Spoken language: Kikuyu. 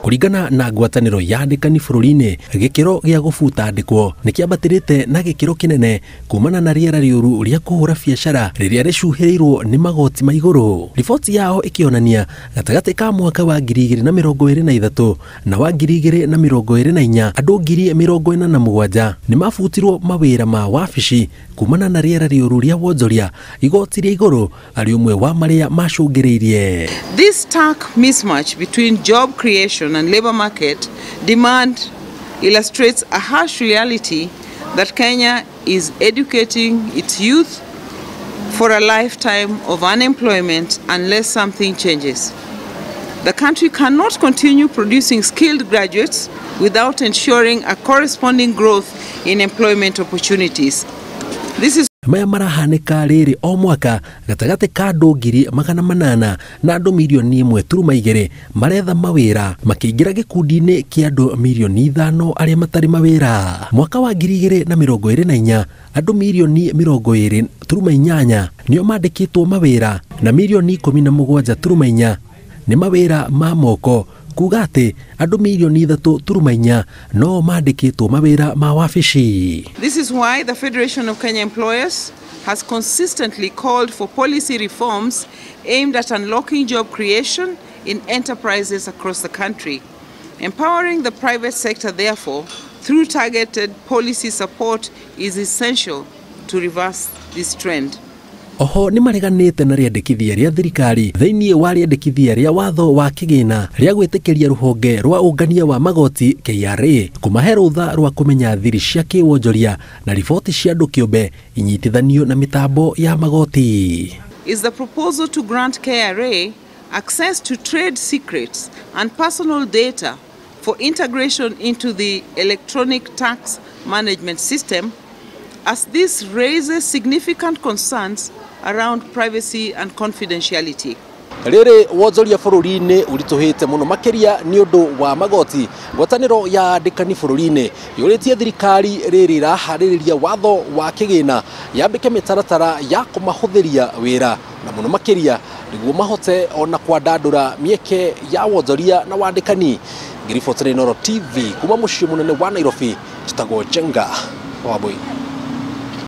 Kũringana na ngwatanĩro ya andĩkani bũrũri-inĩ, gĩkĩro gĩa gũbuta andĩkwo nĩ kĩambatĩrĩte na gĩkĩro kĩnene kumana na rĩera rĩũru rĩa kũhũra biacara rĩrĩa rĩcuhĩrĩirwo nĩ magoti ma igũrũ. Riboti yao ĩkĩonania gatagatĩ ka mwaka wa 2023 na wa 2024 andũ 47,000 nĩ mabutirwo mawĩra ma wabici kumana na rĩera rĩũru rĩa wonjoria, igoti rĩa igũrũ arĩ ũmwe wa marĩa macũngĩrĩirie. This stark mismatch between job creation and labor market demand illustrates a harsh reality that Kenya is educating its youth for a lifetime of unemployment unless something changes. The country cannot continue producing skilled graduates without ensuring a corresponding growth in employment opportunities. This is Maya marahanĩka rĩrĩ o mwaka gatagatĩ ka andũ 800,000 na andũ 1.2 million maretha mawĩra makĩingĩra gĩkundi-inĩ kĩa andũ 5 million arĩa matarĩ mawĩra. Mwaka wa 2024 andũ 20.8 million nĩo mandĩkĩtwo mawĩra na 17.4 million nĩ mawĩra ma moko, kuga atĩ andũ 3.4 million no mandĩkĩtwo mawĩra ma wabici. This is why the Federation of Kenya Employers has consistently called for policy reforms aimed at unlocking job creation in enterprises across the country. Empowering the private sector, therefore, through targeted policy support is essential to reverse this trend. Oho nĩ mareganĩte na rĩendekithia rĩa thirikari thĩinĩ wa rĩendekithia rĩa watho wa kĩgĩna rĩa gwĩtĩkĩria rũhonge rwa ũngania wa magoti KRA kũmahe rũtha rwa kũmenya thiri cia kĩwonjoria na riboti cia andũ kĩũmbe inyitithanio na mĩtambo ya magoti. Is the proposal to grant KRA access to trade secrets and personal data for integration into the electronic tax management system, as this raises significant concerns around privacy and confidentiality. Rĩrĩ wonjoria bũrũri-inĩ ũritũhĩte mũno makĩria nĩ ũndũ wa magoti, ngwatanĩro ya andĩkani bũrũri-inĩ yũrĩtie thirikari rĩrĩ ĩraharĩrĩria watho wa kĩgĩna yambĩke mĩtaratara ya kũmahũthĩria wĩra na mũno makĩria nĩguo mahote ona kwandandũra mĩeke ya wonjoria na wandĩkani. Ngĩribotera Inooro TV kuma mũciĩ mũnene wa Nairobi, njĩtagwo Njenga Wambui.